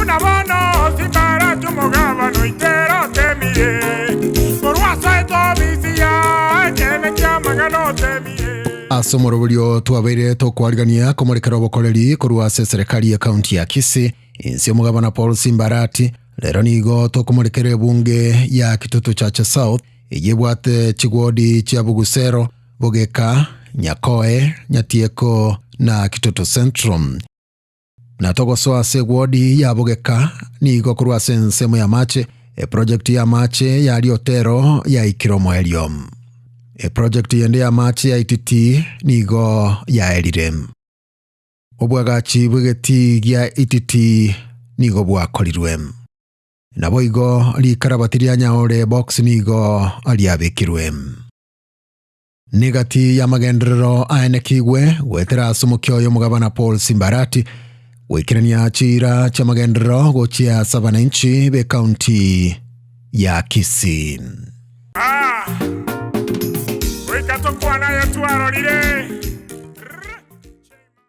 Buna bono Simbarati omogabana oitera otemire, korwa asoete obisi ya ekeene ki'amang'ana otemire. Ase omoroberio twabeire tokwarigania komorekera obokoreri korwa ase eserekari ye county ya Kisii, inse omogabana Paul Simbarati, rero nigo tokomorekera ebunge ya Kitutu Chache South eyio ebwate chigwodi chia Bugusero, Bogeka, Nyakoe, Nyatieko na Kitutu Central. Na togosoa ase egwodi ya Bogeka nigo korwa ase ensemo y'amache, eprojekti y'amache ya Riotero yaikire omoerio. Eprojekti yende y'amache ya Ititi nigo yaerire. Obwagachi bw'egetii gia Ititi nigo bwakorirwe. Naboigo rikarabati ria Nyaore Box nigo riabekirwe. Negati y'amagenderero aenekigwe goetera ase omokia oyo omogabana Paul Simbarati goikerania chiira chi'amagenderero gochia ase abananchi b'ekaunti ya Kisii. Aa, goika tokwane aya twarorire.